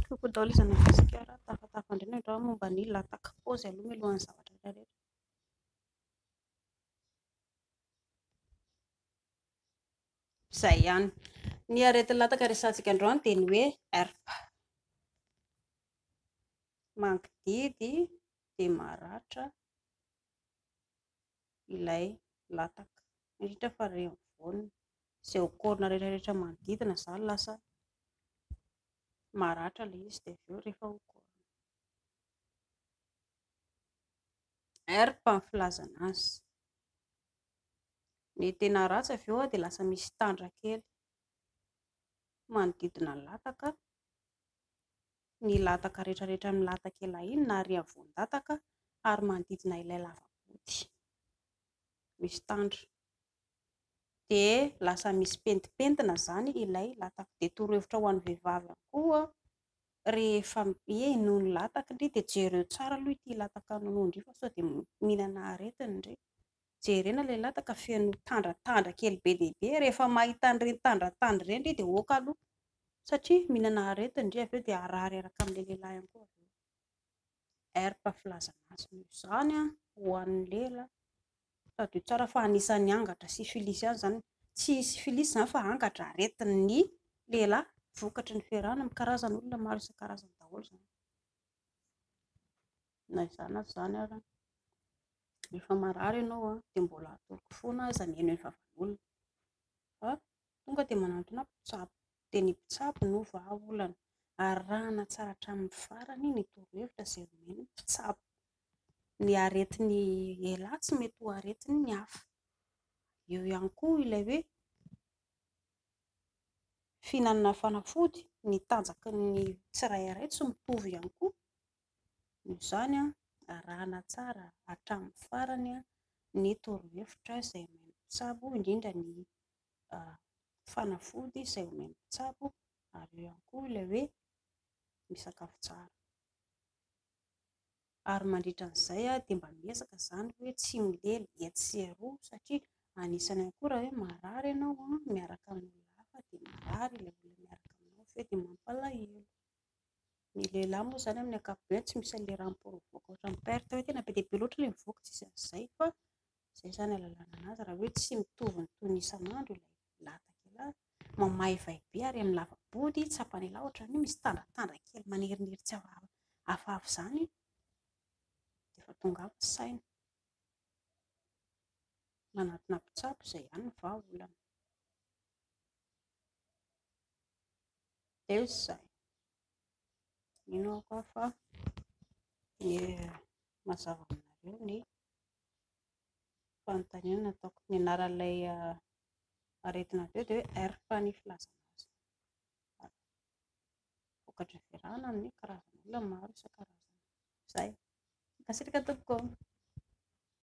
Coucou daholo izy any Madagasikara, tafatafa indray ny androany momba ny lataka paozy aloha mialohan'ny zavatra rehetra rehetra. Izay ihany. Ny aretin'ny lataka resahantsika androany dia ny hoe herp. Mangididy dia maratra ilay lataka, indrindra fa ireny voany. Izay okorina rehetra rehetra manodidina izany lasa maratra ilay izy dia avy eo rehefa okorina. Herp ny filazana azy. Ny tena ratsy avy eo dia lasa misy tandra kely manodidina ny lataka. Ny lataka rehetra rehetra amin'ny lataka ela iny na ary afovoan-dataka ary manodidina ilay lava-body misy tandra. Dia lasa misy pentimpentina izany ilay lataka. Dia torohevitra ho an'ny vehivavy ihany koa, rehefa hoe hinono lataka ndry dia jereo tsara aloha ity lataka nonoin-dry fa sao dia mihinana aretina ndry. Jerena ilay lataka feno tandratandra kely be dia be, rehefa mahita an'ireny tandratandra ireny ndry dia ok aloha satria mihinana aretina ndry avy eo dia harary hiaraka amin'ilay lehilahy ihany koa avy eo. Herp filazana azy noho izany ho an'ny lehilahy. Tadidio tsara fa anisan'ny angatra syphilis ihany izany, tsy syphilis izany fa angatra aretin'ny lehilahy vokatry ny fiarahana amin'ny karazan'olona maro isan-karazany daholo izany. Na izany na tsy izany ary, rehefa marary ianao dia mbola atoroko foana aza mihaino ny vavan'olona fa tonga dia manantona mpitsabo. Dia ny mpitsabo no vahaolana. Arahana tsara hatramin'ny farany ny torohevitra izay omen'ny mpitsabo. Ny aretin'ny elah tsy mety ho aretin'ny hafa. Eo ihany koa ilay hoe fihinanana fanafody, ny tanjaky ny tsirairay tsy mitovy ihany koa. Noho izany, arahana tsara hatramin'ny farany ny torohevitra izay omen'ny mpitsabo, indrindra ny fanafody izay omen'ny mpitsabo ary eo ihany koa ilay hoe misakafo tsara. Ary mandritra an'izay dia mba miezaka izany hoe tsy milely etsy sy eroa satria anisany ihany koa raha hoe marary ianao miaraka amin'ny olona hafa dia marary ilay olona miaraka aminao avy eo dia mampalahelo. Ny lehilahy moa izany amin'ny ankapobeny tsy misy an'ilay rano-poro mivoaka ohatran'ny perte hoe tena be dia be loatra ilay mivoaka tsisy an'izay fa izay izany ahalalana an'azy raha hoe tsy mitovy ny toy ny isan'andro ilay lataka elahy, mamaivay be ary amin'ny lava-body tsapan'elahy ohatran'ny hoe misy tandratandra kely manerinery tsy hafahafa izany dia efa tonga avy ny saina. Manatona mpitsabo izay ihany ny vahaolana. Dia izay. Mino aho koa fa mazava aminareo ny fanontaniana nataoko. Ny anaran'ilay aretina teo dia hoe herp ny filazana azy. Vokatry ny fiarahana amin'ny karazan'olona maro isan-karazany. Izay. Mankasitraka tompoko.